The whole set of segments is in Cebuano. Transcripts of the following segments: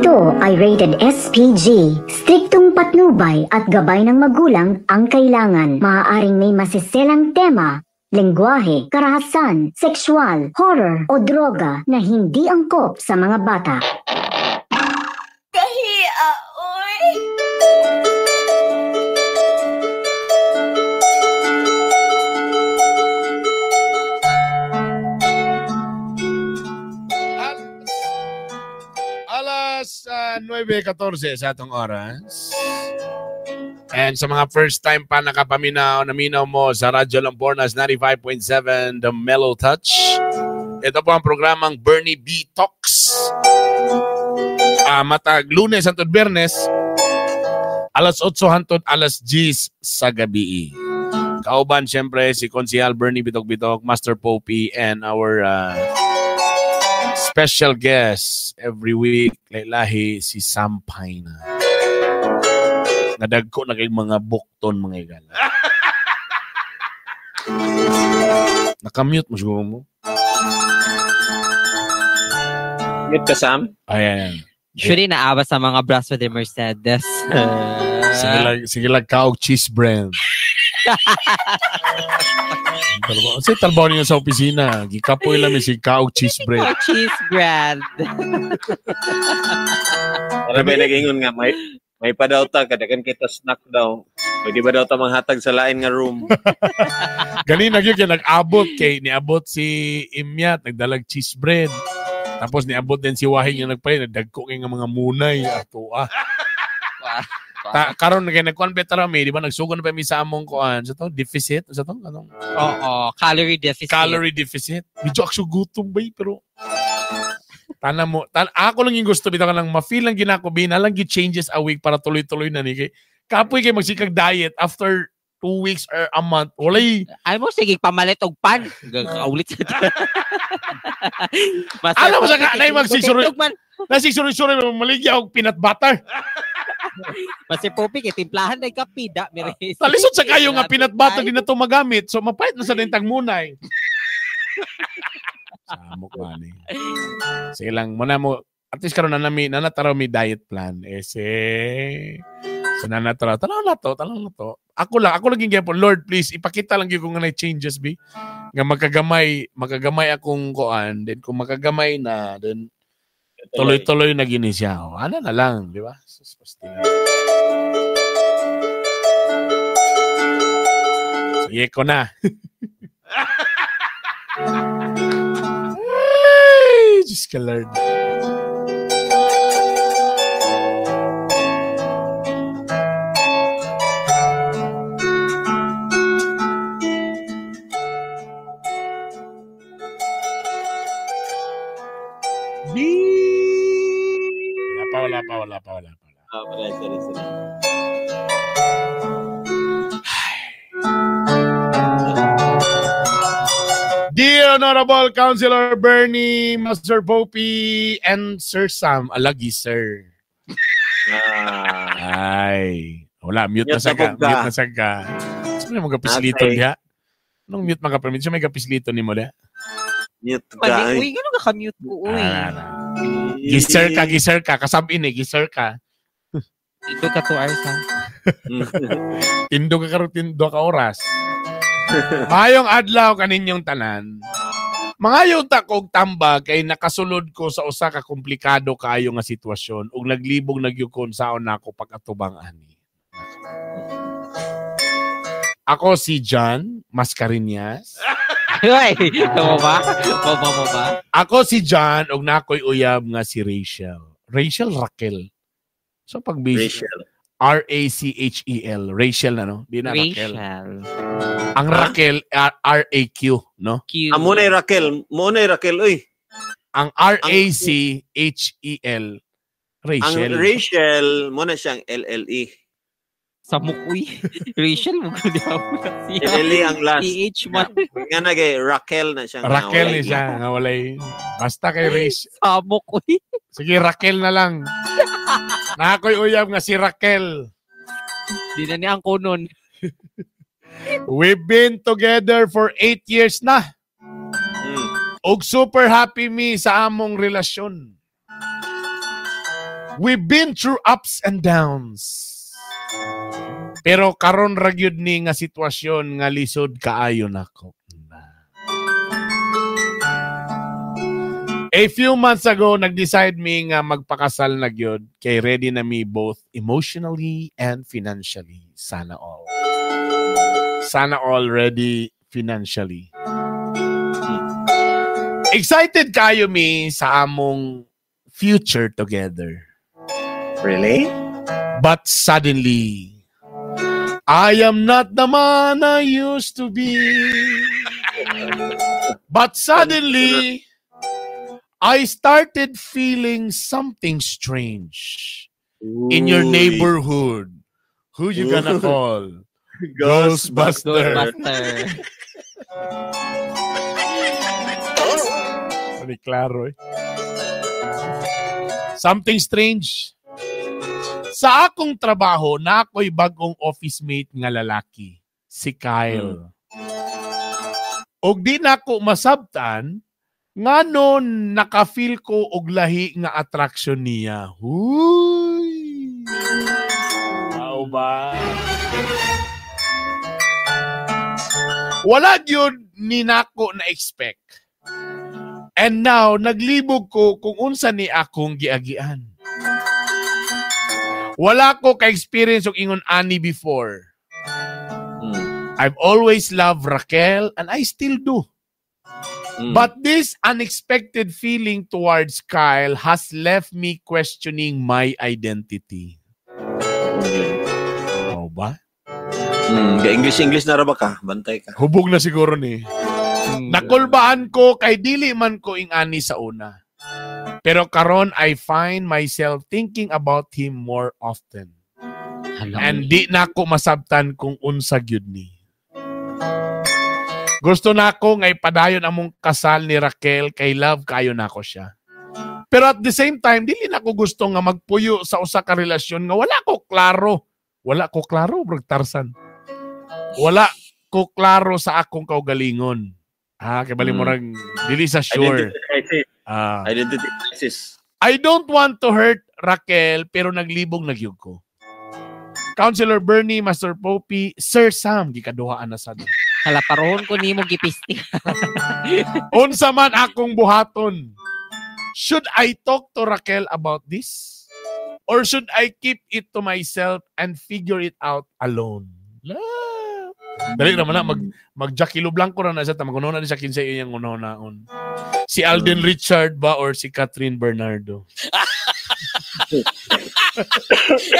ito ay rated SPG. Striktong patnubay at gabay ng magulang ang kailangan. Maaaring may masiselang tema, lengguwahe, karahasan, sexual, horror o droga na hindi angkop sa mga bata. Kahiya, oy. Alas 9:14 sa atong oras. And sa mga first time pa nakapaminaw, naminaw mo sa Radyo Lambornas 95.7 The Mellow Touch. Ito po ang programang Bernie B. Talks. Matag Lunes hangtod Biyernes, alas 8 hangtod alas 10 sa gabi. Kauban siyempre si Konsihal Bernie Bitok Bitok, Master Popey, and our special guest every week, lahi si Sam Payna. Nadagko na kay mga bukton mga igala. Nakamute mo siguro mo. Mute ka, Sam? Ayan. Surely naawa sa mga braso de Mercedes. Sige lang kaog cheese brand. Kasi talbaw niyo sa opisina. Gikapoy lang si kaog cheese bread. Kaog cheese bread. Para ba nag-ingon nga, may pa daw ta, kadagan kita snack daw. Pwede ba daw ta manghatag sa lain nga room? Ganina gyud kay nag-abot kay niabot si Imyat, nagdalag cheese bread. Tapos niabot din si Wahing nga nagpalit, nagdagko kay nga mga munay ato ah. Karon kay nagkuan better mi, di ba nagsugon pa mi sa among kuan sa to deficit sa to anong? Oo, calorie deficit. Calorie deficit. Medyo akso gutom bay pero tanan mo, ako lang yung gusto bitaw ka lang ma-feel lang ginako bin, lang gyud changes a week para tuloy-tuloy na ni kay kapoy kay magsikag diet after 2 weeks or a month. Walay. Ay mo sige pamalit og pan. Kaulit sa. Alam mo sa ka nay magsisurui. Nasisurui-suri maligya og peanut butter. Master Popey kay timplahan day kape da mi. Talisod sa kayo nga peanut butter di na to magamit. So mapait na sa dintang munay. Samok man eh. Sige lang muna mo at least karon na nami nanataraw mi diet plan. Ese. So nanataraw tanaw na to, tanaw na to. Ako lang yung gyapon, Lord please ipakita lang gyud ko nga na changes bi. Nga makagamay akong kuan, then kung makagamay na then tuloy-tuloy na gini siya. O, ano na lang, di ba? Sige ko na. Ay, Diyos ka, Lord. Wala pa. Sorry. Dear Honorable Councilor Bernie, Master Popey, and Sir Sam. Alagi, sir. Ay. Wala, mute na sa ka. Mute na sa ka. Saan may mga pislito niya? Anong mute mga permit? Saan may kapislito ni mo niya? Mute ka. Uy, gano'n ka ka-mute ko, uy. Giser ka. Kasabin eh, giser ka. Tindo ka 2 hours, ha? Tindo ka karon, tindo ka oras. Mayong adlaw kaninyong tanan. Mangayo ta kog tambag kay nakasulod ko sa usa ka komplikado kaayo nga sitwasyon ug naglibog nagyukon saon nako pag-atubang ani. Ako si John Mascareñas. Ay, mo ba? Mo ba? Ako si John ug nakoy uyab nga si Rachel. Rachel Raquel. So pag Rachel. R-A-C-H-E-L. Rachel na, no? Di na Raquel. Rachel. Ang Raquel, R-A-Q, no? Q. Ah, muna Raquel. Muna Raquel, uy. Ang R-A-C-H-E-L. Rachel. Ang Rachel, muna siyang L-L-E. Samok, uy. Rachel, mo LLE ang last. PH man. Nga na kay Raquel na siya. Raquel ni siya. Nga walay. Basta kay Rachel. Samok, uy. Sige, Raquel na lang. Nakoy uyab nga si Raquel. Di na niya ang kunon. We've been together for 8 years na. Og super happy me sa among relasyon. We've been through ups and downs. Pero karon ra gyud ni nga sitwasyon nga lisod kaayo nako. A few months ago, nag-decide mi nga magpakasal na gyud kay ready na mi both emotionally and financially. Sana all. Sana all ready financially. Excited kayo mi sa among future together. Really? But suddenly, I am not the man I used to be. But suddenly, I started feeling something strange. In your neighborhood. Who you gonna call? Ghostbuster. Ghostbuster. Ani klaro eh. Something strange. Sa akong trabaho, na ako'y bagong office mate nga lalaki, si Kyle. Og di na ako masabtan, ngano naka-feel ko og lahi nga attraction niya. Huy! Mao ba? Wala gyud ni nako na expect. And now, naglibog ko kung unsa ni akong giagian. Wala ko ka-experience og ingon ani before. I've always loved Raquel and I still do. But this unexpected feeling towards Kyle has left me questioning my identity. Oh ba? English-English na ra ba ka? Bantay ka. Hubog na siguro ni. Nakulbaan ko kay dili man ko ingani sa una. Pero karon I find myself thinking about him more often. And di na ako masabtan kung unsa gyud ni. Gusto na ako nga ipadayon among kasal ni Raquel kay love kayo na ako siya. Pero at the same time, dili na ako gusto nga magpuyo sa usa ka relasyon nga wala ko klaro. Wala ko klaro, brog Tarsan. Wala ko klaro sa akong kaugalingon. Ah, kay bali mo rang dili sa sure. Identity crisis. Identity crisis. I don't want to hurt Raquel pero naglibog nagyug ko. Counselor Bernie, Master Popey, Sir Sam, gikaduhaan na sad. Hala, parohon ko nimo gipisti. Unsa man akong buhaton? Should I talk to Raquel about this? Or should I keep it to myself and figure it out alone? La. Dali naman na, mag Jackie Blanco na siya, magunaw na siya kinsay iyang unaw-naon. Si Alden Richard ba or si Catherine Bernardo?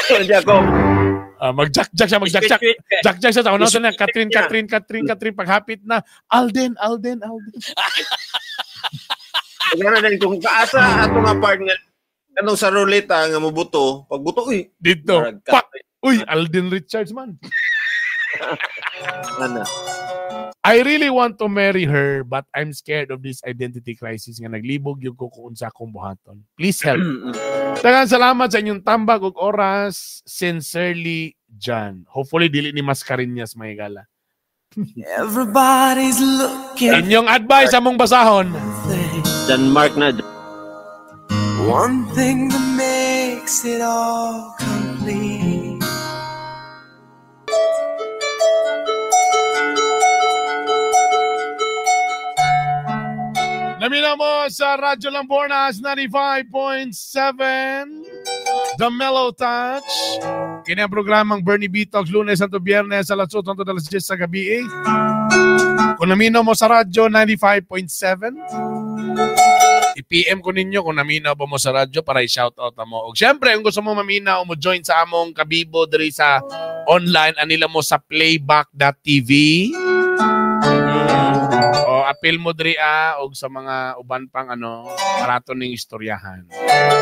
Hindi ako. Mag-jack-jack siya, mag-jack-jack. Jack-jack siya, unaw na, Catherine, Catherine, Catherine, Catherine, paghapit na, Alden, Alden, Alden. Kaya din, kung kaasa ato nga partner, anong sa ruleta nga mubuto, pagbuto, uy. Dito, pak! Uy, Alden Richards man. Ano? I really want to marry her but I'm scared of this identity crisis nga naglibog yung ko kung unsa akong buhaton. Please help. Daghang salamat sa inyong tambag ug oras. Sincerely, John. Hopefully dili ni Mascareñas may gala. Everybody's looking. Inyong advice among basahon. Denmark na. One thing that makes it all complete. Namina mo sa Radyo Lambornas 95.7, The Mellow Touch. Kini ang programang Bernie B. Talks, Lunes hangtod Biyernes, alas 8 hangtod alas 10 sa gabi. Kung naminaw mo sa radyo 95.7, i-PM ko ninyo kung naminaw ba mo sa radyo para i-shoutout mo. O siyempre, kung gusto mo maminaw, mo join sa among kabibo diri sa online, anila mo sa playback.tv. O appeal mo diri og sa mga uban pang ano, parato ning istoryahan.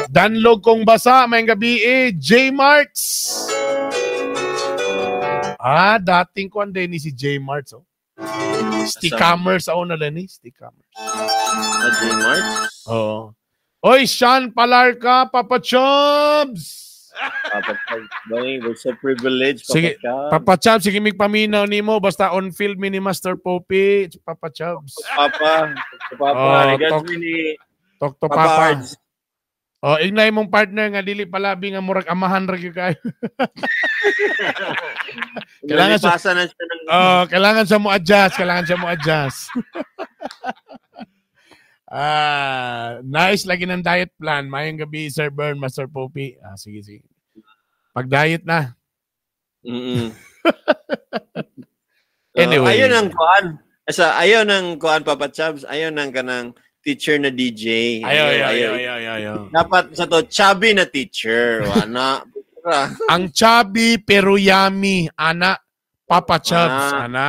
Danlog kong basa may gabi J Marts. Ah, dating kuan din ni si J Marts oh. Stickhammer sa una din ni Stickhammer. Ah, J Marts. Oo. Oy, Sean Palarca, Papa Chubs. Papa Chubs, boy, we're so privileged. Papa Sige, Chubs. Papa Chubs, sige mig paminaw nimo basta on field mi ni Master Popey, Papa Chubs. Papa, Papa, Oh, regards mi ni talk to Papa Papa. Ards. Oh, ignay mong partner nga dili palabi nga murag amahan ra gyud kayo. Kailangan Nalipasa na siya ng Oh, kailangan siya mo adjust, kailangan siya mo adjust. Ah, nice lagi ng diet plan. Mayong gabi, Sir Bern, Master Poppy. Ah, sige, sige. Pag-diet na. Mm. Anyway. Ayun ang kuan. Sa ayun ang kuan, Papa Chubs, ayun ang kanang teacher na DJ. Ayo, ayo, ayo, ayo, ayo, ayo. Dapat sa to chubby na teacher, wala. Ang chubby pero yummy, ana, Papa Chubs, Ah. ana.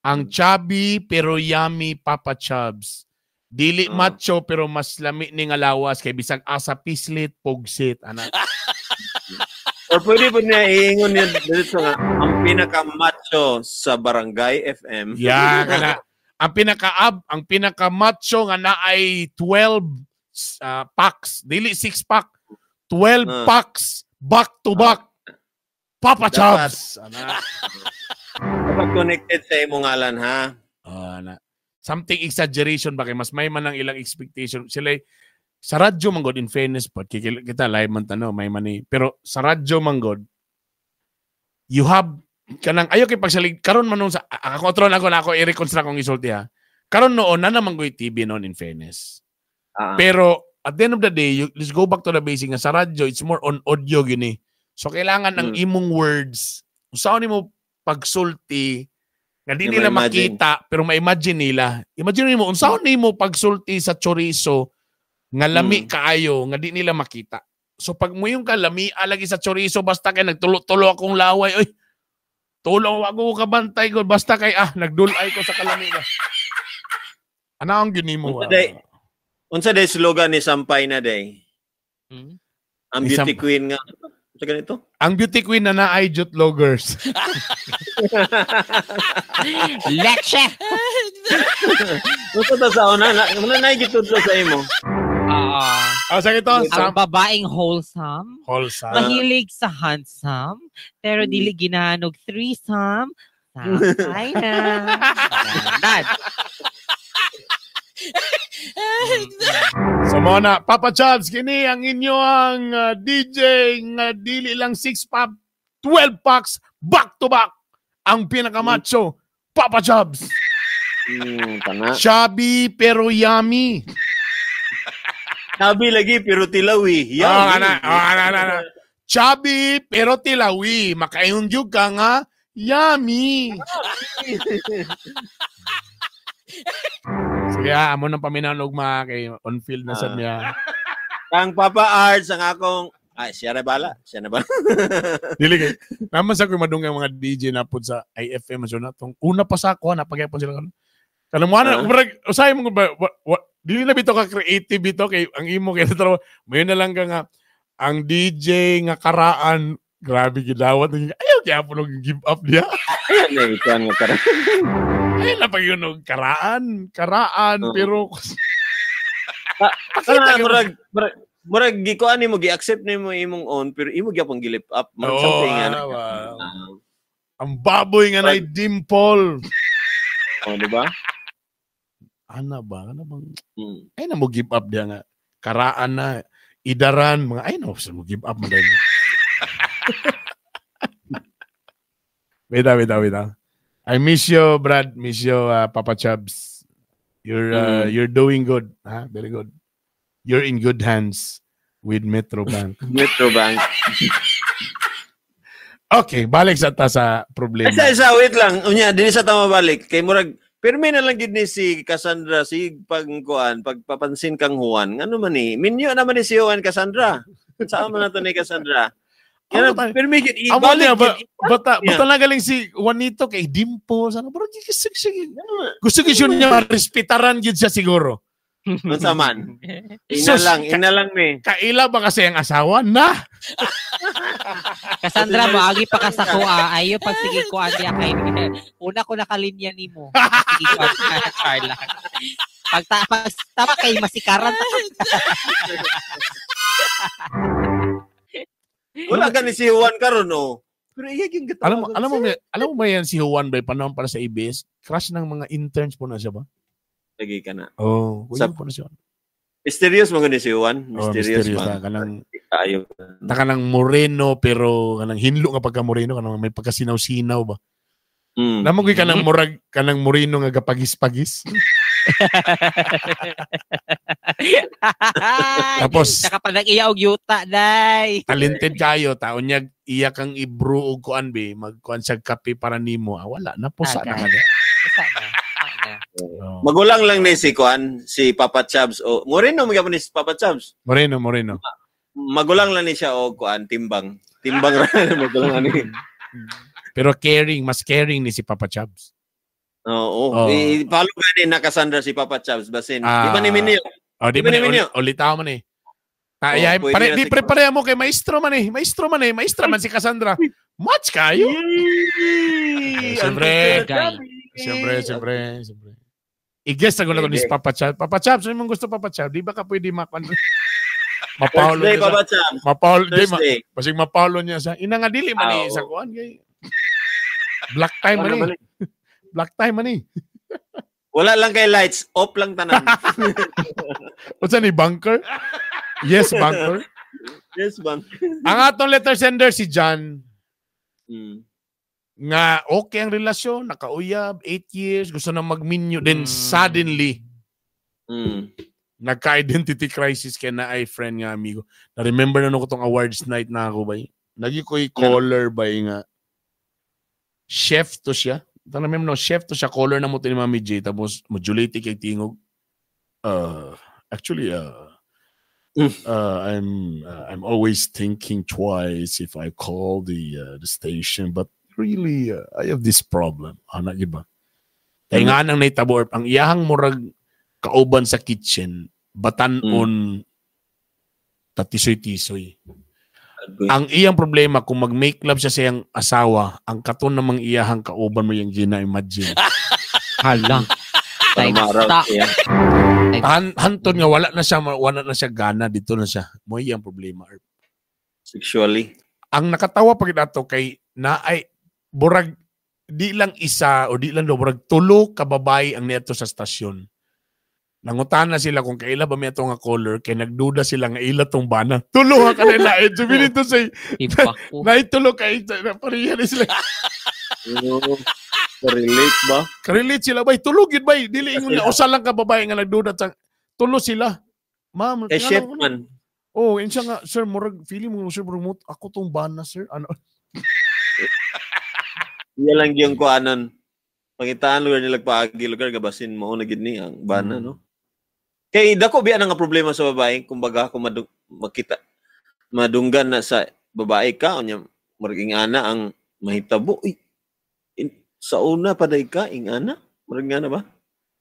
Ang chubby pero yummy, Papa Chubs. Dili Ah. macho pero mas lami ni nga lawas kay bisag asa pislit pugsit, ana. Or pwede po niya iingon yun dito nga ang pinaka-macho sa Barangay FM. Yeah, kana. Ang pinaka-ab, ang pinaka-macho nga naay 12 packs, dili 6 pack, 12 Ah. packs back to back. Papa Dapat. Chubs. Ana. Dapat connected sa imong ngalan ha. Ah, na. Something exaggeration ba kay mas may man ang ilang expectation. Sila sa radyo man god, in fairness pod kita live man tano may man ni. Pero sa radyo man god you have kanang ayo kay pagsalig karon man noon sa ako atron ako na ako i-reconstruct akong isulti ha. Karon noon na naman goy TV noon, in fairness. Ah. Pero at the end of the day, let's go back to the basic nga sa radyo, it's more on audio gini. So kailangan ang imong words, usaon nimo pagsulti nga di Nga nila ma-imagine. makita pero ma-imagine nila. Imagine nimo unsaon nimo pagsulti sa chorizo nga lami kaayo nga di nila makita. So pag mo yung kalami lagi sa chorizo basta kay nagtulo-tulo akong laway, oy. Tulo ako kabantay ko basta kay nagdulay ko sa kalami ba. Ano ang ginimo? Unsa day? Unsa day slogan ni Sampay na day? Hmm? Ang Ni beauty queen nga. Unsa ganito? Ang beauty queen na naay jut loggers. Leche! Unsa ta sa una? Na, una na gitudlo sa imo. Oo. Ah, sa ito, Ang sam babaeng wholesome, wholesome. mahilig sa handsome, pero dili ginanog threesome, sampay na. Ganan. So mo na, Papa Chubs, kini ang inyo ang DJ nga dili lang 6 pack, 12 packs, back to back. Ang pinakamacho, Papa Chubs. Tana. Chubby pero yummy. Sabi lagi pero tilawi. Oh, ana, oh, ana, ana, ana. Chubby pero tilawi. Makayon jud ka nga yummy. Sige, amo nang paminanog mga kay on field na sad niya. Kang Papa Arts ang akong ay siya na bala, siya na bala. Dili kay. Naman sa ko madungay mga DJ na pud sa IFM so na tong una pa sa ako napagyapon sila karon. Kanang mo na murag usahay mo ba dili na bitaw ka creative bitaw kay ang imo kay trabaho. Mayo na lang ka nga ang DJ nga karaan grabe gidawat ayaw gyapon og give up niya. Ayan na ikuan nga karon. Ay na pag yun og karaan, karaan Oo. pero Kana murag murag murag gikuan nimo gi-accept nimo imong own pero imo gyapon gi-lift up murag Oo, something nga. wow. Ang baboy nga nay dimple. Oh, di ba? Ana ba? Ana bang ay na mo give up diya nga karaan na idaran mga ay no mo give up man dahil. Wait ah, wait ah, wait ah. I miss you, Brad. Miss you, Papa Chubs. You're you're doing good. Ha? Very good. You're in good hands with Metro Bank. Metro Bank. Okay, balik sa ta sa problema. Isa, isa, wait lang. Unya, dili sa tama balik. Kay murag pirmi na lang gid ni si Cassandra si pagkuan, pagpapansin kang Juan. Ngano man ni? Minyo naman ni si Juan Cassandra. Saan man nato ni Cassandra? Amo Yan, tayo- pirmi gid Amo ibalik niya ba gid. bata niya. bata na galing si Juanito kay Dimple sana bro sige. Gusto gyud niya respetaran gyud siya siguro. Unsa man? Ina Sus, lang, ina lang mi. Kaila ba kasi ang asawa na? Cassandra, maagi pa ka sa kuha. Ayo pag sige ko andi kay. Una ko nakalinya nimo. Sige ko Carla. Pag ta pag tama kay masikaran ta. Wala gani si Juan karon oh. Pero iya gyud gatawagan. Alam mo ba yan si Juan ba panahon para sa ABS? Crush ng mga interns po na siya ba? Lagi ka na. Oh, Sa- po na siya. Mysterious man gani si Juan. Oh, Mysterious, mysterious man. na kanang Ayo. ta kanang moreno pero kanang hinlo nga pagka moreno kanang may pagkasinaw-sinaw ba. Namo gyud kanang murag kanang moreno nga gapagis-pagis. Tapos Nakapanag iya og yuta day. Talented kayo taon niya iya kang ibru og kuan be magkuan siya kape para nimo. Ah, wala na pusa na Agay. ka. Usa na. Usa na. Oh. Magulang lang ni si Kuan, si Papa Chabs o Moreno magyapon ni si Papa Chabs. Moreno, Moreno. Magulang lang ni siya og kuan timbang. Timbang ra magulang ani. Pero caring, mas caring ni si Papa Chabs. Oo. Oo. I-follow gani na Cassandra si Papa Chabs basin. Ah. Di ba ni Minyo? Oh, di Di ba man ni eh, Minyo? ulitaw man eh. Ta, Oo, ay, pwede pare, na di si pre, pareha mo kay maestro man eh. Maestro man eh. Maestra man si Cassandra. Match kayo. Yay! Siyempre. Guy. Siyempre, siyempre, siyempre. I-guess ako na to ni si Papa Chabs. Papa Chabs, ano mong gusto Papa Chabs? Di ba ka pwede makuan? Mapaulo Thursday, niya sa... Papa Chabs. Mapaulo, di, ma, Thursday. basig mapaulo niya sa... Ina nga dili man eh, Ah, sa oo. kuan. Kay, black time man Ano eh. Black time man eh. Wala lang kay lights, off lang tanan. Unsa ni bunker? Yes, bunker. Yes, bang. Ang atong letter sender si John nga okay ang relasyon, nakauyab, 8 years, gusto na magminyo, then suddenly nagka-identity crisis kay na ay friend nga amigo. Na-remember na ko tong awards night na ako bay. Nagi ko'y caller bay nga. Chef to siya. Tanamim no, chef to siya, caller na mo to ni Mami J. Tapos modulate kay tingog. Actually, I'm always thinking twice if I call the station, but really I have this problem. Ana gyud ba? Kay nga nang naitabo ang iyahang murag kauban sa kitchen, batan-on tatisoy-tisoy. Ang iyang problema kung mag-make love siya sa iyang asawa, ang katon namang iyahang kauban mo yung gina-imagine. Hala. Times Maraw ta. siya. Hanton nga wala na siya gana dito na siya. Mo iyang problema. Sexually. Ang nakatawa pag ato kay naay burag di lang isa o di lang do burag tulo ka babae ang niadto sa stasyon. Nangutana sila kung kaila ba mi ato nga caller kay nagduda sila nga ila tong bana. Tulo ka kanila eh. Sabi nito say Iba ko. naitulo kay pareha ni sila. Oo. Relate ba? Karelate sila bay tulog yun bay dili ingon nga usa lang ka babae nga nagduda sa tulo sila. Ma'am, Eh, tingnan chef ko na. man. Oh, yun siya nga, sir, murag feeling mo sir, murag ako tong bana, sir. Ano? Iya lang yung kuanon. Pangitaan lugar nila paagi lugar gabasin mo na gid ni ang bana no. Kay dako biya na nga problema sa babae kumbaga kung makita madunggan na sa babae ka unya murag ingana ang mahitabo. Uy, sa una paday ka ingana murag nga na ba?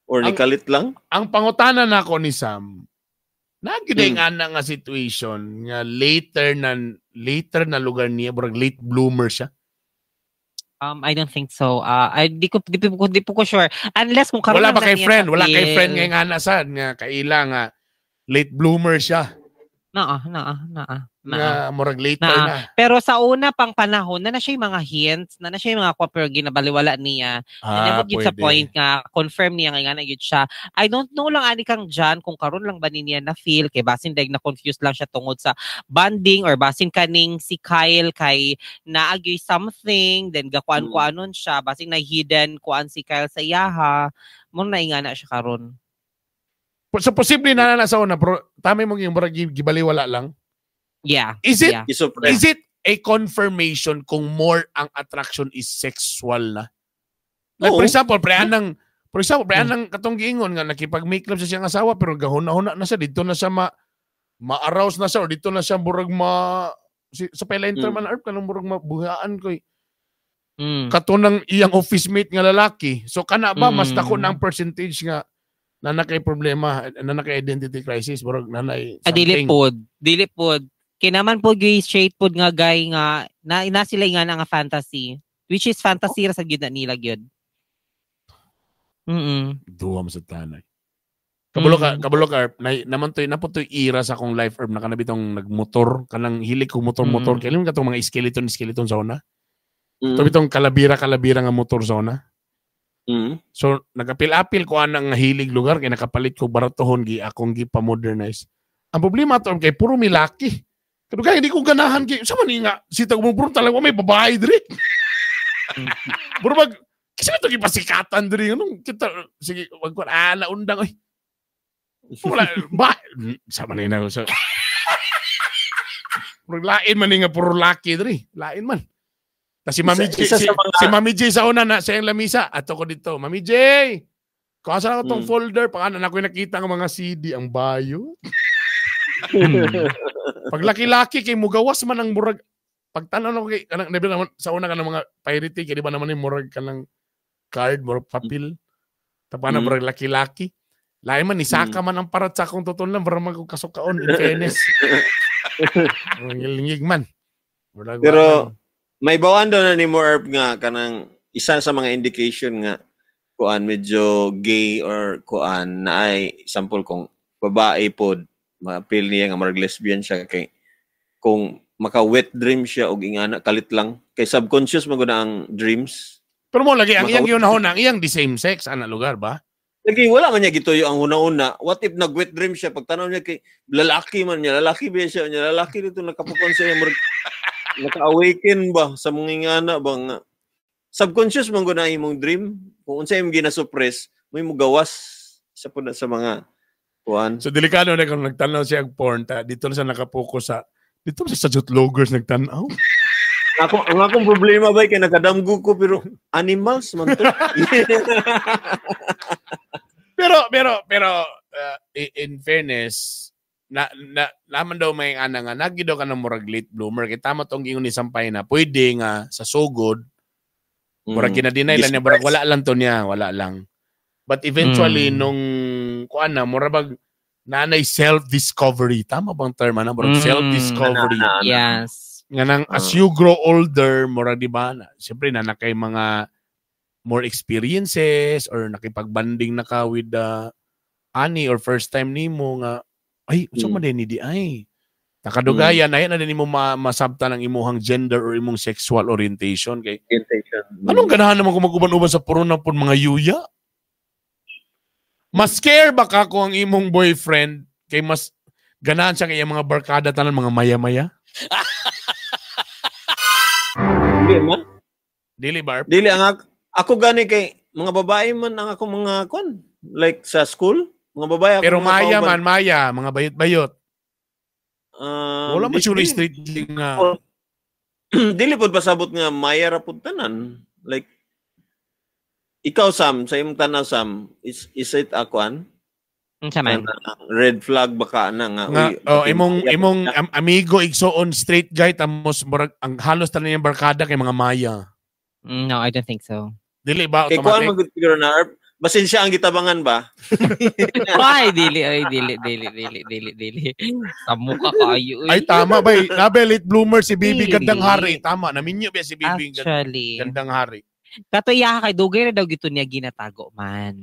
Or nikalit lang? Ang pangutana nako ni Sam, nagyud nga na nga situation nga later na lugar niya, murag late bloomer siya. I don't think so. I di po ko sure. Unless kung karon Wala lang ba kay na niya friend? Wala kay na-feel. friend nga nga na sad nga kaila nga late bloomer siya. Naa, naa, naa. Naa. Nga murag later Naa. na. Pero sa una pang panahon, na na siya yung mga hints, na na siya yung mga kwa, pero ginabaliwala niya. Ah, Never gyud sa pwede. point nga confirm niya nga na gyud siya. I don't know lang ani kang John kung karon lang ba ni niya na feel kay basin dag na confused lang siya tungod sa bonding or basin kaning si Kyle kay naagyoy something then gakuan-kuanon siya basin na hidden kuan si Kyle sa iyaha mo na ingana siya karon. So posible na na sa una pero tama mong yung murag gibaliwala lang. Yeah. Is it Yeah. Isupre. Is it a confirmation kung more ang attraction is sexual na? Like Oo. for example, pre anang katong giingon nga nakipag-make love sa siyang asawa pero gahuna-huna na siya dito na siya ma-arouse na siya or dito na siya murag ma si, sa pela man arp kanang murag mabuhaan ko kato ng iyang office mate nga lalaki. So kana ba mas dako na ang percentage nga na nakay problema, na nakay identity crisis, murag nanay Ah, dili something. pod. Dili pod. Kinaman pod gyud straight pod nga guy nga na sila nga na nga fantasy which is fantasy ra sa gyud na nila gyud. Duha mo sa tanay. Kabalo ka, kabalo ka, Erp. Na, naman to'y, napon to'y era sa akong life, Erp, na kanabitong nagmotor, kanang hilig kong motor-motor. Kaya alam katong mga skeleton, skeleton sa una? Ito bitong kalabira-kalabira nga motor sa una. So nagapil-apil ko anang nga hilig lugar kay nakapalit ko baratohon gi akong gipa-modernize. Ang problema to kay puro milaki. Kadugay hindi ko ganahan kay sa man ni nga sita mo puro talaga may babae diri. Puro mag kasi ito gipasikatan diri anong kita sige wag ko naundang oy. Wala ba sa man ni na so. Puro lain man ni nga puro laki diri, lain man. Ta si Mami J, Isa sa mga si Mami J sa una na sa iyang lamisa. Ato ko dito, Mami J. Kuha sa ako tong folder, pag ano na ko nakita ng mga CD ang bayo. Pag laki-laki kay mugawas man ang murag pagtan-aw nako kay kanang di ba naman sa una kanang mga pirate kay di ba naman ni murag kanang card murag papel. Tapos na murag laki-laki. Lain man ni saka man ang parat sa akong tutunlan para man kog kasukaon in fairness. Ngilingig man. Murag Pero may bawaan daw na ni Morp nga kanang isa sa mga indication nga kuan medyo gay or kuan na ay sample kung babae pod ma-feel niya nga marag lesbian siya kay kung maka wet dream siya og ingana kalit lang kay subconscious man gud ang dreams. Pero mo lagi ang iyang yunahon ang iyang di same sex ana lugar ba? Lagi wala man niya gituyo ang una-una. What if nag wet dream siya pagtanaw niya kay lalaki man niya, lalaki ba siya niya, lalaki dito nakapukon sa iya murag naka-awaken ba sa mga ingana ba nga subconscious man gud na imong dream kung unsa imong ginasuppress mo imong gawas sa pud sa mga kuan. So delikado na kung nagtan-aw siya og porn ta dito na siya nakapokus sa dito sa Jutlogers nagtan-aw. Ako ang akong problema ba kay nakadamgo ko pero animals man to. pero in fairness na naman daw may ana nga nagi daw ka ng murag late bloomer kay tama tong giingon ni Sampay na pwede nga sa sugod murag ginadeny lang niya murag wala lang to niya, wala lang. But eventually nung kuan na murag bag nanay self-discovery, tama bang term ana murag self-discovery? Yes. Nga nang as you grow older murag di ba na, siyempre na nakay mga more experiences or nakipagbanding na ka with the ani or first time nimo nga ay, unsa man din ni di ay. Nakadugayan na na din nimo masabtan ang imuhang gender or imong sexual orientation kay. Orientation. Anong ganahan naman kung mag-uban-uban sa puro na pud mga yuya? Mas care ba ka kung ang imong boyfriend kay mas ganahan siya kay iyang mga barkada tanan mga maya-maya? Dili man. Dili bar. Dili ang ako gani kay mga babae man ang ako mga kon like sa school. Mga babae ako. Pero maya man, maya, mga bayot-bayot. Wala mo sure street nga. Dili pod pasabot nga maya ra pud tanan. Like ikaw Sam, sa imong tanaw Sam, is it akuan? Unsa man? Red flag baka ana nga. Nga, oh, imong amigo igsoon straight guy tamos murag ang halos tanan niyang barkada kay mga maya. No, I don't think so. Dili ba automatic? Kay kuan man gud siguro na basin siya ang gitabangan ba? Ay, dili. Sa mukha kayo. Ay, tama ba? Nabe, late bloomer si Bibi Gandang Hari. Tama, naminyo ba si Bibi Gandang Hari? Kato iya kay dugay na daw gito niya ginatago man.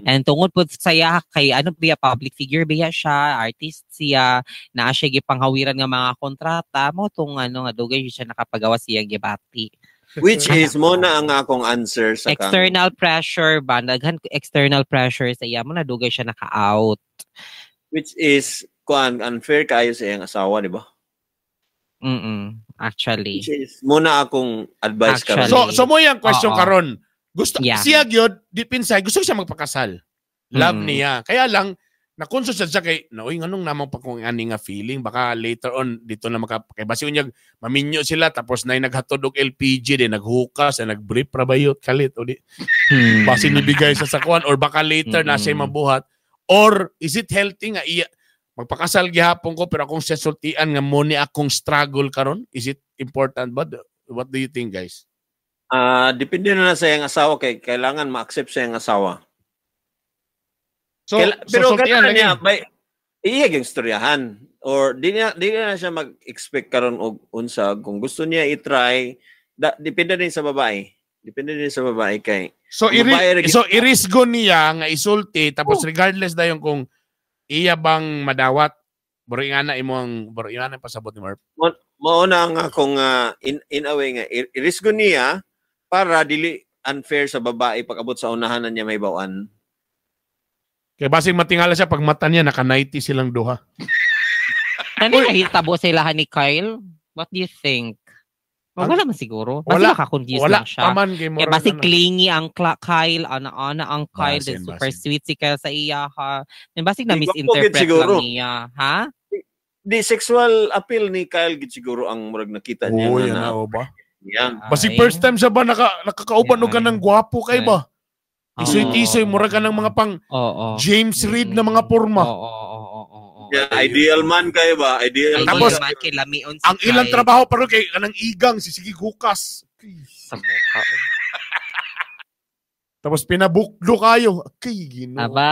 And tungod po sa iya kay ano biya public figure biya siya, artist siya, naa siya gipanghawiran nga mga kontrata mo tong ano nga dugay siya nakapagawa siya gibati. Which is mo na ang akong answer sa external pressure ba daghan external pressure sa iya mo na dugay siya naka-out. Which is kuan unfair kaayo sa iyang asawa, di ba? Actually. Which is mo na akong advice karon. So mo yang question karon. Gusto siya gyud deep inside gusto siya magpakasal. Love niya. Kaya lang nakonso siya kay naoy nganong namang pa kung ani nga feeling baka later on dito na maka kay basi unyag maminyo sila tapos nay naghatod og LPG din naghukas na nagbrief ra bayot kalit o di basi nibigay sa sakuan or baka later na siya mabuhat or is it healthy nga iya magpakasal gihapon ko pero akong sesultian nga mo ni akong struggle karon, is it important ba? What do you think guys? Depende na sa iyang asawa kay kailangan ma-accept sa iyang asawa. So, pero kailangan niya may iya gyud istoryahan or di na siya mag-expect karon og unsa kung gusto niya i-try, depende din sa babae. Depende din sa babae kay. So irisgo niya nga isulti tapos regardless dayon kung iya bang madawat bro ingana imong bro ingana pasabot ni Marp. Mao na nga akong in a way nga irisgo niya para dili unfair sa babae pag abot sa unahan na niya may bawaan. Kay basig matingala siya pag mata niya naka 90 silang duha. Ano nahitabo sa ilahan ni Kyle? What do you think? Well, wala man siguro. Basta Wala. naka-confused Wala lang siya. pa man kay Kaya murag basi ano. clingy ang Kyle, ana-ana ang Kyle, Basin, then super basin. sweet si Kyle sa iya ha. Then basig na Di, gwapo gid misinterpret siguro. lang niya, ha? Di sexual appeal ni Kyle gid siguro ang murag nakita niya Oo, nga yan na na, o ba? niya. Basig Ay. first time siya ba nakakauban og Ay. kanang gwapo kay ba? Oo. Isoy-tisoy murag ka ng mga pang Oo. James Reid na mga porma. Oo. Yeah, ideal man kayo ba? Ideal Ideal Tapos, man kay lamion si Ang ilang Kyle. trabaho pero kay kanang igang si sige hukas. Sa mukha. Tapos pinabukdo kayo. Kay Ginoo. Aba.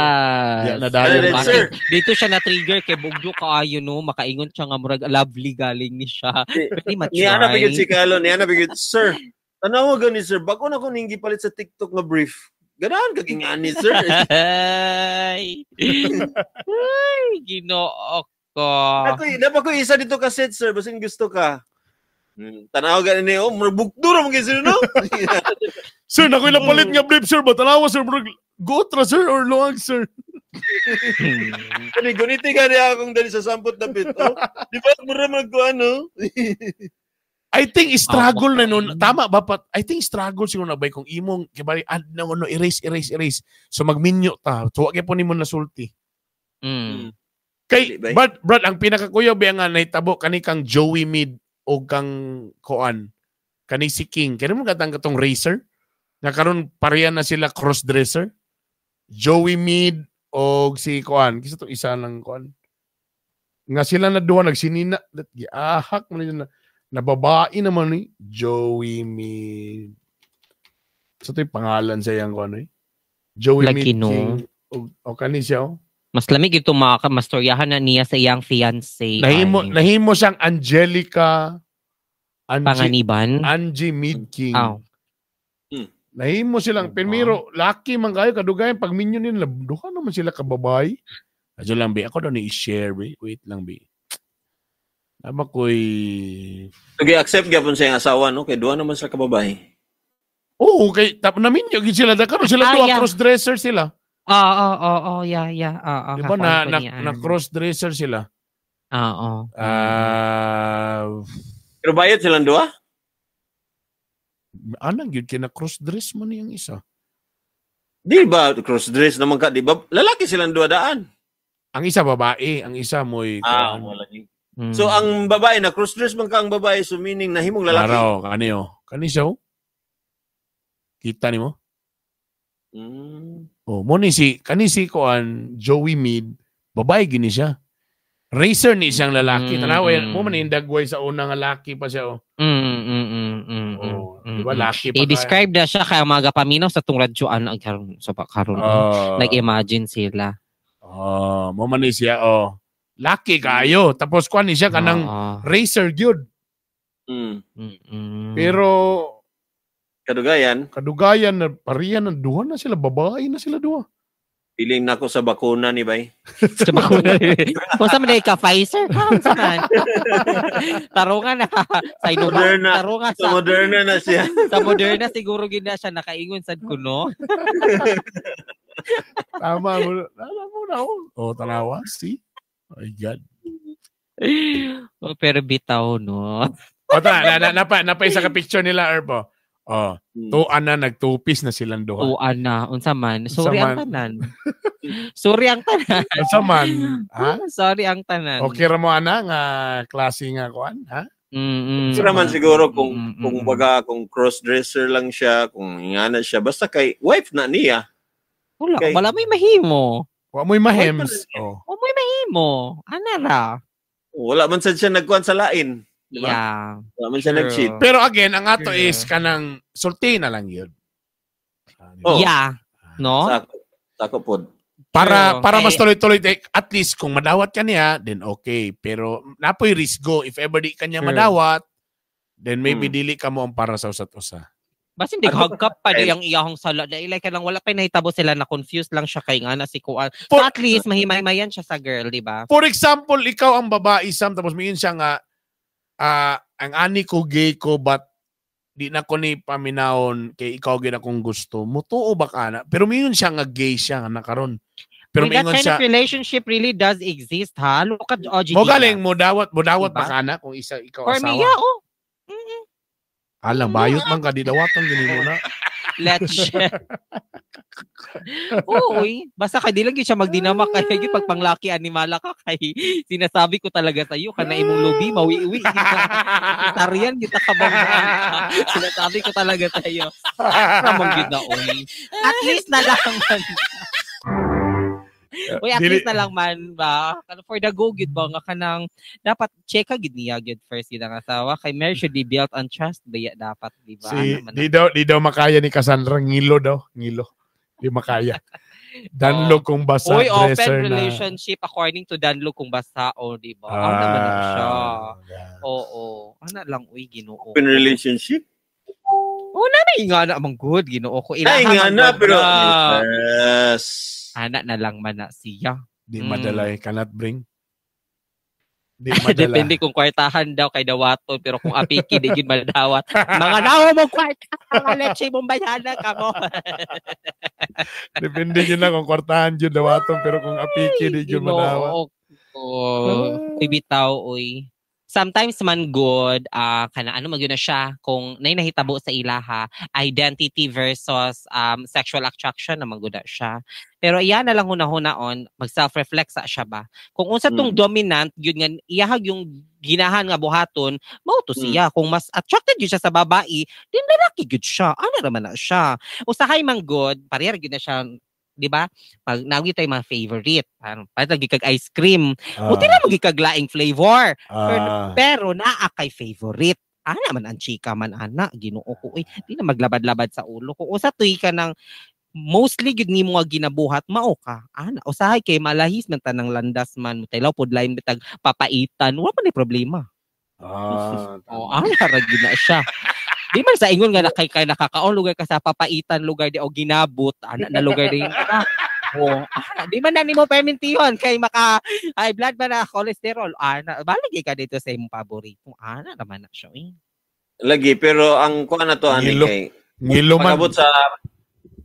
Ya, na dayon. Then, sir. Dito siya na-trigger kay Bugyo kaayo no, makaingon siya nga murag lovely galing ni siya. Pwede ma-try. Niya na bigid si Kyle, niya na bigid, sir. Tanawa gani sir, bago na ko ning gipalit sa TikTok nga brief. Ganahan ka gingani sir. Ay. Ay, Ginoo ko. Ako, dapat ko isa dito ka set sir, basin gusto ka. Tanaw gani ni oh, murag bugdo ra man gyud sir no. Sir, nakoy napalit nga brief sir ba? Tanawa sir, murag gotra sir or luag sir. Kani guniti gani akong dali sa sampot na bit. Oh, di ba mura mag ano? I think struggle na nun. Okay. Tama ba pat? I think struggle siguro na ba kung imong kibali add na ano erase erase erase. So magminyo ta. So wa gyud po nimo nasulti. Kay Dili ba? Brad, Brad ang pinakakuyaw ba nga nahitabo kani kang Joey Mid o kang Koan kani si King. Kani mo katang katong racer nga karon pareha na sila crossdresser. Joey Mid o si Koan kisa to isa lang Koan. Nga sila na duha nagsinina giahak man yun na babae naman ni Joey Mid. Sa to'y pangalan sa iyang kuan eh. Joey Lagi, Mid no? King o kani siya oh. Mas lamig ito mga mastoryahan na niya sa iyang fiancé. Nahimo Ay, nahimo siyang Angelica Angie, Panganiban. Angie Midking. Aw. Nahimo silang Diba? primero laki man kayo kadugayan pag minyo nila duha naman sila kababay. Adyo lang bi ako daw ni i-share bi. Wait lang bi. Tama ko'y Nag-accept gyapon sa iyang asawa no kay duha naman sila ka babae. Oo, kay tap naminyo gid sila da karon sila Ah, duha yeah. crossdresser sila. Oo, yeah. Oo, Di ba kakuan na ko na, niyan. na crossdresser sila? Oo. Ah, Pero bayad silang duha? anang gyud kay na crossdress man niyang isa. Di ba cross-dress naman ka, di ba? Lalaki silang duha daan. Ang isa babae, ang isa mo'y Ah, kuan. wala ni. Mm. So ang babae na cross-dress man ka ang babae, so meaning nahimong lalaki. Araw, kani oh. Kani siya oh. Kita nimo? Oh, mo ni si kani si kuan Joey Mead, babae gini siya. Racer ni siyang lalaki. Tanawa yan, mo man yung dagway sa unang nga laki pa siya oh. Oh, di ba laki pa. I-describe na siya kaya mga paminaw sa tong radyoan ang karon sa karon. Oh. Nag-imagine sila. Oh, mo man ni siya oh. Laki kayo. Tapos kuan ni siya kanang Oo. racer gyud. Pero Kadugayan, kadugayan na pariyan na duha na sila babae na sila duha. Feeling nako sa bakuna ni bay. Sa bakuna. Kung sa man ka Pfizer, karon sa man. Tarungan na sa Sinovac, Moderna. tarungan Sa sa Moderna na siya. Sa Moderna siguro gid na siya nakaingon sad kuno. Tama mo. Alam mo na oh. Oh, tanawa, see? Oh my God. Oh, pero bitaw no. O tara, na, na, napa, napa isa ka picture nila, Erpo. Oh, tuan na nagtupis na silang duha. Tuan na unsa man. Sorry Unsa ang tanan. Sorry ang tanan. Unsa man, ha? Sorry ang tanan. Okay ra mo ana nga klase nga kuan, ha? Sira man siguro kung kung baga kung cross-dresser lang siya, kung ingana siya, basta kay wife na niya. Wala, Kay- wala may mahimo. Wa mo'y mahems. Oh. Wa mo'y mahimo. Ana ra. Wala man sad siya nagkuan sa lain. Di ba? Yeah. Wala man siya True. nag-cheat. Pero again, ang ato True. is kanang sulti na lang yun. Oh. Yeah. No? Sako. Sako pod. Para True. para mas Eh, tuloy-tuloy eh, at least kung madawat ka niya, then okay. Pero napoy risgo if ever di ka niya True. madawat, then maybe dili ka mo ang para sa usat usa. Basin di Ano hug up pa di ang iyahong sala. Dahil like lang wala pa nahitabo sila na confused lang siya kay nga na si Kuan. So at least mahimay-mayan siya sa girl, di ba? For example, ikaw ang babae Sam tapos miingon siya nga ang ani ko gay ko but di na ko ni paminawon kay ikaw gyud akong gusto. Mutuo ba ka na? Pero mingon siya nga gay siya nga nakaron. Pero Uy, that mingon kind siya of relationship really does exist, ha? Look at OG mo galing mo dawat Diba? ba ka na kung isa ikaw For asawa. me, yeah, oh. Alang bayot man ka di dawatan gini mo na. Let's share. Oo, uy. Basta kay di lang yun siya magdinama kay gyud pag panglaki animala ka kay sinasabi ko talaga sa iyo kana imong lubi mawi-uwi. Tarian kita ka bang sinasabi ko talaga sa iyo. Ramong gyud na oy. At least na lang man. Uy, at least na lang man ba? Kana for the go gyud ba nga kanang dapat check ka gyud niya gyud first gyud ang asawa kay marriage should be built on trust ba ya dapat di ba? Si Ano man di daw makaya ni Cassandra ngilo daw, ngilo. Di makaya. Danlog kung basa Uy, open dresser na. relationship according to Danlo kung basa o di ba? Ano naman na siya. Yeah. Oo. Ano lang, uy, Ginoo. Open relationship? Oo, na nga na amang good, Ginoo ko. Ay, Ilaha nga man na, good pero... na. Yes. Ana na lang man na siya. Di madala eh, cannot bring. Di madala. Depende kung kwartahan daw kay dawaton pero kung apiki di gyud madawat. Mga nawo mo kwarta, mga leche mong bayana kamo. Depende yun lang kung kwartahan yun dawaton pero kung apiki di yun madawat. Ginoo ko. Uy, bitaw, uy. Sometimes man good, kana ano magyud na siya kung nay nahitabo sa ilaha, identity versus sexual attraction na man gud na siya. Pero iya na lang hunahuna-on, mag self-reflect sa siya ba. Kung unsa tong dominant gyud nga iyahag yung ginahan nga buhaton, mao to siya. Kung mas attracted gyud siya sa babae, din lalaki gyud siya. Ano raman na siya. Usahay man good, parehar gyud na siya, di ba? Pag nawgi tayo mga favorite, parang lagi kag ice cream. Buti na magi kag laing flavor. Pero naa kay favorite. Ana man ang chika man ana, Ginoo ko. Uy, di na maglabad-labad sa ulo. Kung usa tuy ka ng mostly gyud nimo nga ginabuhat mao ka. Ana, usahay kay malahis man tanang landas man, mutaylaw pod lain bitag papaitan, wa man ni problema. Oh, ana ra gyud na siya. Di man sa ingon nga na kay nakakaon lugar ka sa papaitan lugar di o ginabot ana na lugar di ka. Oh, ana di man na nimo permintihon kay maka high blood ba na cholesterol ana baligi ka dito sa imong paborito ana naman na siya. Eh. Lagi, pero ang kuha na to, ani Ngilo. kay... Ngilo man.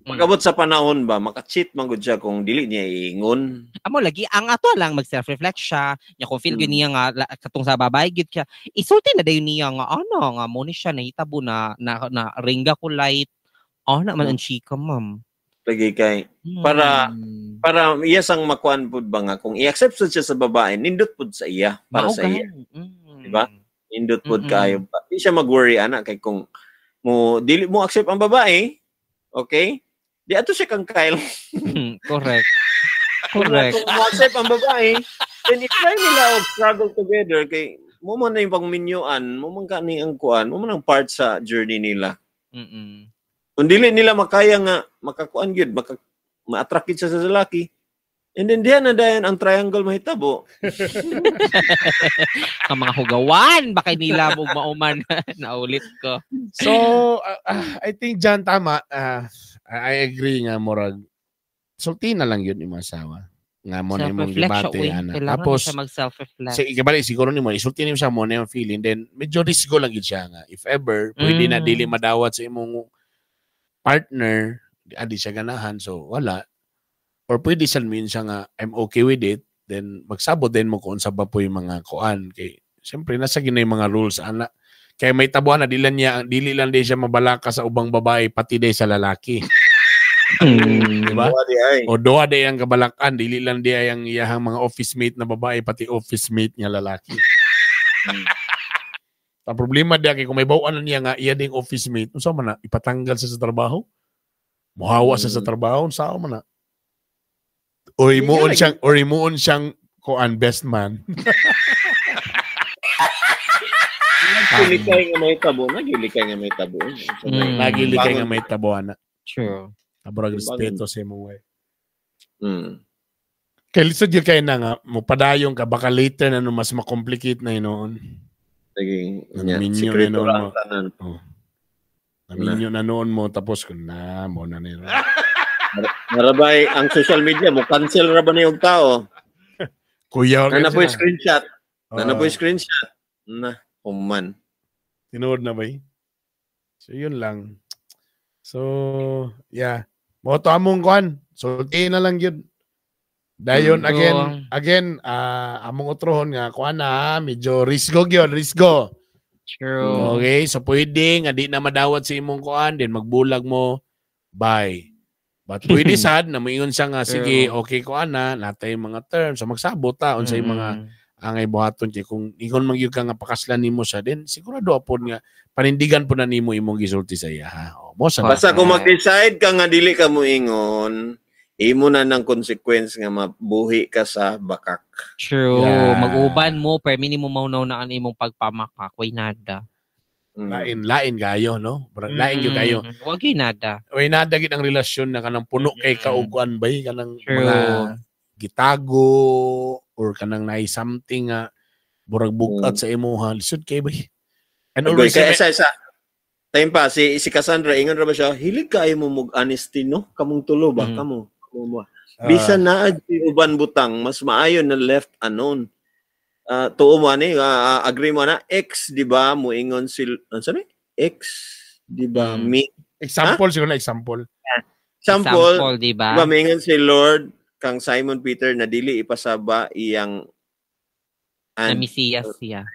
Pag-abot sa panahon ba, maka-cheat man gud siya kung dili niya iingon. Amo lagi ang ato lang mag self-reflect siya. Nya kung feel gyud niya nga katong sa babae gyud siya. Isulti na dayon niya nga ano nga mo ni siya nahitabo na na, na ringga ko light. Ana man ang chika ma'am. Lagi kay Para iya sang makuan pud ba nga kung i-accept sad siya sa babae, nindot pud sa iya para Mao sa iya. gani. Di ba? Nindot pud Mm-mm. kaayo. Di siya mag-worry ana kay kung mo dili mo accept ang babae, okay? Di ato siya kang Kyle. Correct. Correct. Kung mo accept ang babae, then i-try nila og struggle together kay mo man na yung pangminyuan, mo man kani ang kuan, mo man ang part sa journey nila. Mm-mm. Kung dili nila makaya nga makakuan gyud, ma-attract gyud siya sa lalaki. And then diyan na dayon ang triangle mahitabo. Ang mga hugawan baka nila mo mauman naulit ko. So, I think dyan tama. I agree nga, murag. Sulti na lang yun yung asawa. Nga mo na imong Self-reflect siya, debate. uy. Ana. Kailangan Tapos, siya mag-self-reflect. ikabali, siguro nimo, isulti nimo siya mo na yung feeling. Then, medyo risk lang yun siya nga. If ever, pwede na dili madawat sa imong partner, di siya ganahan, so wala. Or pwede sa mean siya nga, I'm okay with it, then magsabot din mo kung sa ba po yung mga kuan. Kay, siyempre, nasa gina yung mga rules, ana. Kaya may tabuan na, dili lang din siya mabalaka sa ubang babae, pati din sa lalaki. Di ba? Di ay. O doha day ang kabalakan, dili lang di ay ang iyahang mga office mate na babae, pati office mate nga lalaki. Ang problema diya kay kung may bawaan na niya nga iya ding office mate, unsa man na ipatanggal siya sa trabaho? Muhawa siya sa trabaho, unsa man na? Or imuon siyang kuan best man. Nagilikay nga may tabo, nagilikay nga may tabo. Nagilikay nga may tabo ana. True. Abrag respeto sa imong way. Mm. Kay lisod gyud kay na nga mopadayong ka baka later na no mas makomplicate na hinuon. Sige, Naminyo sikreto na noon ra ang mo. tanan. Oh. Naminyo na noon mo tapos kun na mo na nila. Narabay ang social media mo cancel ra ba ni og tao? Kuya, Na na po screenshot. Na na po Ah. screenshot. Na, human. Tinuod na ba eh? So yun lang. So, yeah. Mo to among kuan. Sulti na lang yun. Dayon again among utrohon nga kuan na medyo risgo gyud, risgo. True. Okay, so pwede nga di na madawat sa imong kuan, then magbulag mo, bye. But pwede sad na moingon siya nga sige, okay kuan na, natay mga terms. So magsabot ta unsay mga angay buhaton kay kung ingon man gyud ka nga pakaslan nimo siya, then sigurado apod nga panindigan po na nimo imong gisulti sa iya ha. O, mo sa Basta kung mag-decide ka nga dili ka moingon, imo na ng consequence nga mabuhi ka sa bakak. True. Yeah. Mag-uban mo pero minimum maunaw na ang imong pagpamakak. Way nada. Lain kayo, no? Lain gyud kayo. Wag gyud nada. Way nada gid ang relasyon na kanang puno kay kauguan bay kanang True. mga gitago or kanang naay something nga burag bugat sa imuha. Lisod kay bay. And always kaya isa time pa si Cassandra ingon ra ba siya, hilig kaayo mo mog honesty no? Kamong tulo ba kamo? Kamo. Bisan naa uban butang mas maayo na left anon. Tuo mo ani, agree mo na ex di ba moingon si ano ni? Ex di ba me example siguro na example. Example di ba? Di ba moingon si Lord kang Simon Peter na dili ipasaba iyang na Mesiyas siya.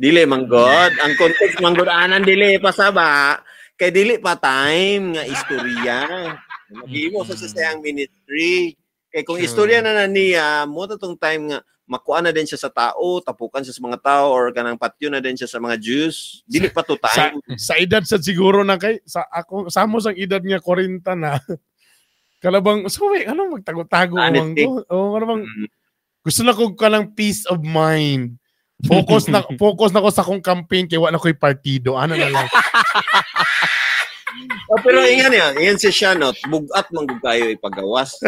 Dili man God, ang context man God anan dili ipasaba kay dili pa time nga istorya. Maghimo sa siyang ministry. Kay kung istorya na niya, mo ta tong time nga makuha na din siya sa tao, tapukan siya sa mga tao or kanang patyo na din siya sa mga Jews. Dili pa to time. Sa edad sa siguro na kay sa ako sa mo sang edad nga 40 na. Kalabang so wait, ano magtago-tago man ko? Oh, ano bang gusto na ko kanang peace of mind. Focus na ko sa akong campaign kay wa na ko'y partido. Ano na lang. Oh, pero ingan niya, ingan si Shanot, bugat man gud kayo ipagawas.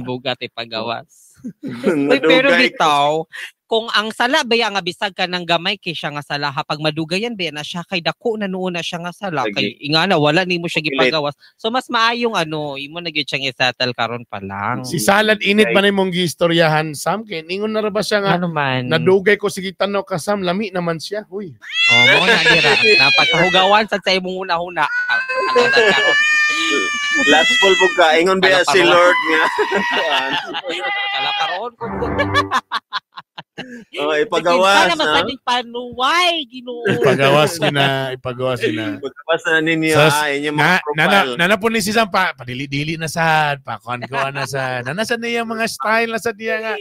Bugat ipagawas. Uy, pero bitaw, kung ang sala ba nga bisag ka ng gamay kay siya nga sala ha, pag madugayan ba na siya kay dako na noon na siya nga sala kay ingana wala nimo siya gipagawas. So mas maayong ano, imo na gyud siyang i-settle karon pa lang. Si Salad init ba na imong giistoryahan Sam kay ningon na ra ba siya nga ano man. Nadugay ko sige tanaw ka Sam, lami naman siya. Huy. Oh, mo na dira. Napagkahugawan sad sa imong una-una. Last full po ka. Ingon ba si Lord nga? Kalaparoon ko. Oh, ipagawas. Sana masaling panuway, Ginoo. Ipagawas na, ipagawas na. Ipagawas na ninyo, inyo mga profile. Nana po ni si Sam, padili-dili na sad, pakuan-kuan na sad. Nana sad niya mga style na sad niya nga.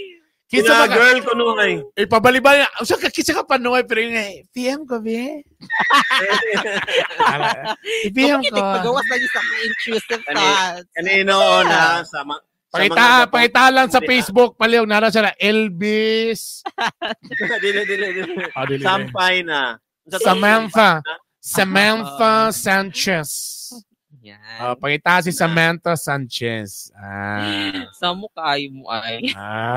Kinsa ba girl ko nuhay? Ipabalibal na. Usa ka kinsa ka panuhay pero yung PM ko be. PM ko. Pagawas na sa intrusive thoughts. Kanino na sa Pakita lang sa Facebook paliw nara siya na Elvis. Dili. Sampay na. Samantha Sanchez. Yan. Pakita si Samantha Sanchez. Sa mukha ay mo ay.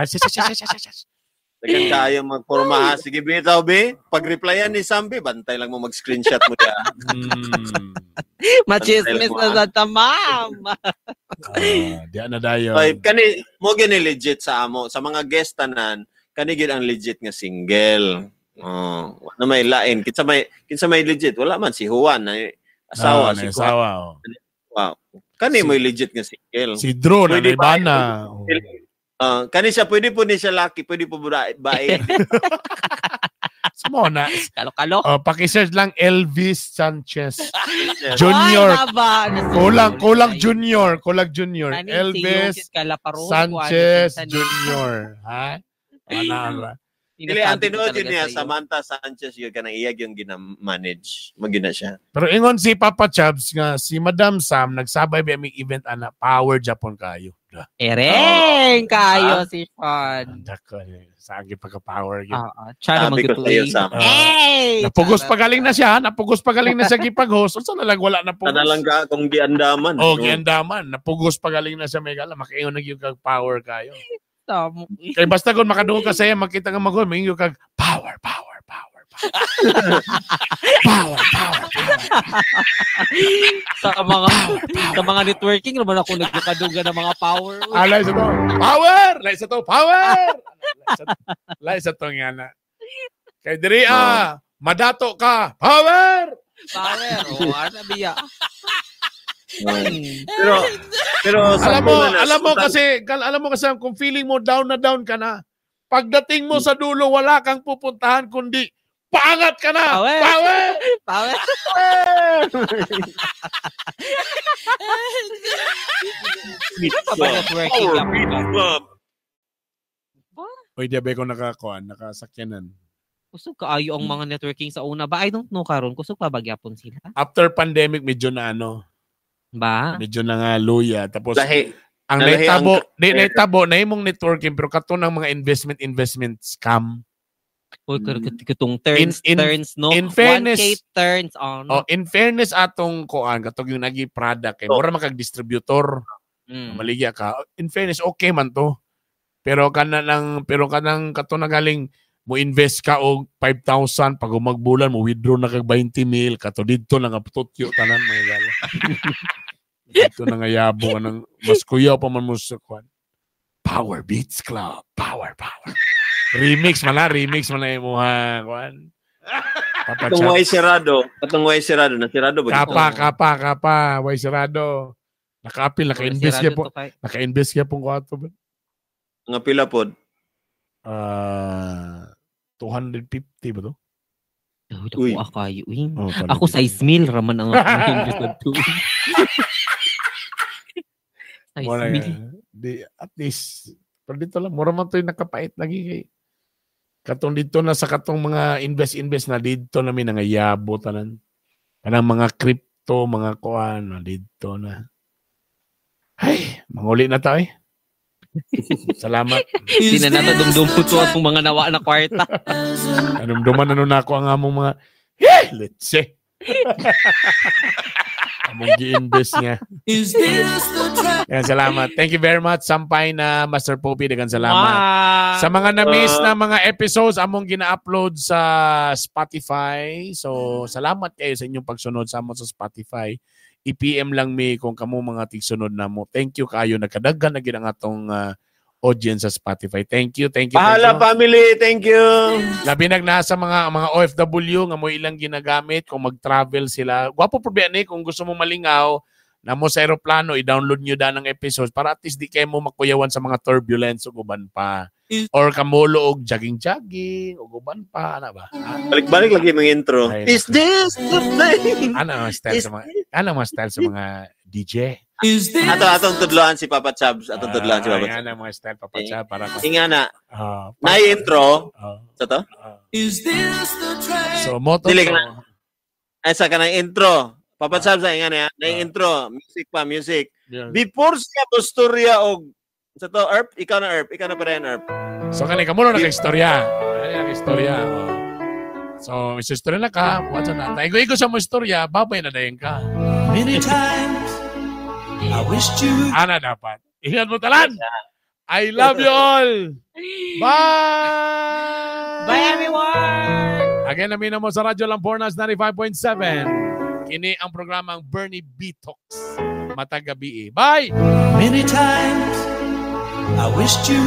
Siya. Dagan kayo magporma. Sige, bitaw, be. Pag-replyan ni Sambi, bantay lang mo mag-screenshot mo siya. Machismis na sa tamam. Diyan na dayon. Ay, kani, mo gini legit sa amo. Sa mga guest tanan, kani gid ang legit nga single. Oh, na may lain. Kinsa may legit? Wala man si Juan. Ay, asawa si Juan. Asawa. Oh. Wow. Kani mo legit nga single. Si Drew na may bana. Kani siya pwede po ni siya laki, pwede po bae. Sumona. Kalo-kalo. Paki-search lang Elvis Sanchez Junior. Kulang Junior, kulang Junior. Elvis Sanchez Junior. Ha? Wala. Dili ang tinuod yun niya, Samantha Sanchez yun kanang iyag yung gina-manage. Magina siya. Pero ingon si Papa Chubbs nga si Madam Sam nagsabay ba aming event ana power Japon kayo. Ereng kayo si Sean. Dako sa agi pagka-power yun. Charo magtuloy. Hey! Napugos pagaling na siya, gipag-host. Unsa na lang wala na pugos. Sana lang ka kung giandaman. Oh, giandaman. Napugos pagaling na siya may gala makaingon na gyud kag power kayo. Kay basta kung makadungog ka saya makita ka magol maingon kag power power power power power power sa mga power, power, sa mga networking naman ako nagkakaduga ng mga power. Alay sa to. Power! Lay sa to. Power! Lay sa to nga na. Kay diri madato ka. Power! Power. Oh, ano biya? Pero alam mo kasi kung feeling mo down na down ka na, pagdating mo sa dulo wala kang pupuntahan kundi paangat ka na. Power. Power. Power. Networking. Oy, di ba ko nakakuan, nakasakyanan. Kusog kaayo ang mga networking sa una ba? I don't know karon, kusog pa ba gyapon sila? After pandemic medyo na ano. Ba? Medyo na nga luya tapos lahi, ang naitabo, di naitabo na imong networking pero kato ng mga investment scam. Uy, katong turns turns no. In fairness, 1K turns on. Oh, in fairness atong kuan katong yung nagi product kay mura man kag distributor. Maligya ka. In fairness okay man to. Pero kanang kato na galing mo invest ka og 5,000 pag umagbulan mo withdraw na kag 20 mil kato didto na nga tutyo tanan mga gala. Dito na nga yabo anang mas kuyaw pa man mo sa kuan. Power Beats Club, power. Remix man na imo ha kuan. Katong way sirado na sirado ba? Kapa way sirado. Naka-apil, naka-invest ya po. Naka-invest ya pong kuato ba? Nga pila pod? 250 ba to? Uy. Ako kayo. Oh, ako size mil raman ang invest na to. Size mil. Di, at least, pero dito lang, mura man to yung nakapait lagi kay. Katong dito na sa katong mga invest na dito na may nangayabo tanan. Kanang mga crypto, mga kuan, na dito na. Ay, manguli na tayo eh. Salamat. Hindi na nato dumdumot ko atong mga nawa na kwarta. Anumduman ano na ako ang among mga let's see. Among gi-invest niya. Is this the time? Yan, salamat. Thank you very much. Sampay na Master Poppy. Dagan salamat. Wow. Sa mga na-miss na mga episodes, among gina-upload sa Spotify. So, salamat kayo sa inyong pagsunod sa amon sa Spotify. I-PM lang mi kung kamo mga tigsunod na mo. Thank you kayo. Nagkadaghan na gid ang atong audience sa Spotify. Thank you, thank you. Pahala thank you. Family, thank you. Labi nag nasa mga OFW nga mo ilang ginagamit kung mag-travel sila. Gwapo po biyan eh kung gusto mo malingaw na mo sa eroplano, i-download nyo da ng episodes para at least di kayo mo makuyawan sa mga turbulence ug uban pa. Or kamulo og jogging-jogging ug uban pa, ana ba? Balik-balik lagi mga intro. Ay, Is this the thing? Ano ang style sa mga ano ang style sa mga DJ? Is this Atong tudloan si Papa Chabs, atong tudloan si Papa Chabs. Ayan ang mga style Papa Chabs para Inga na. Na intro. Sa to? Is this the train? So moto. Dili ka. Ay sa kanang intro. Papa Chabs ay nga na intro, music pa, music. Yeah. Before siya posturya og sa to Erp, ikaw na Erp, ikaw na pa rin Erp. So kani kamo na naka-istorya. Kani naka-istorya. Oh. So istorya na ka, what's na. Taigo-igo sa mo istorya, babay na dayon ka. Many times I wished you Ana dapat. Ingat mo talan. I love you all. Bye. Bye everyone. Again, namin mo sa Radyo Lampornas 95.7. Kini ang programang Bernie B Talks. Matag gabi. Bye. Many times I wished you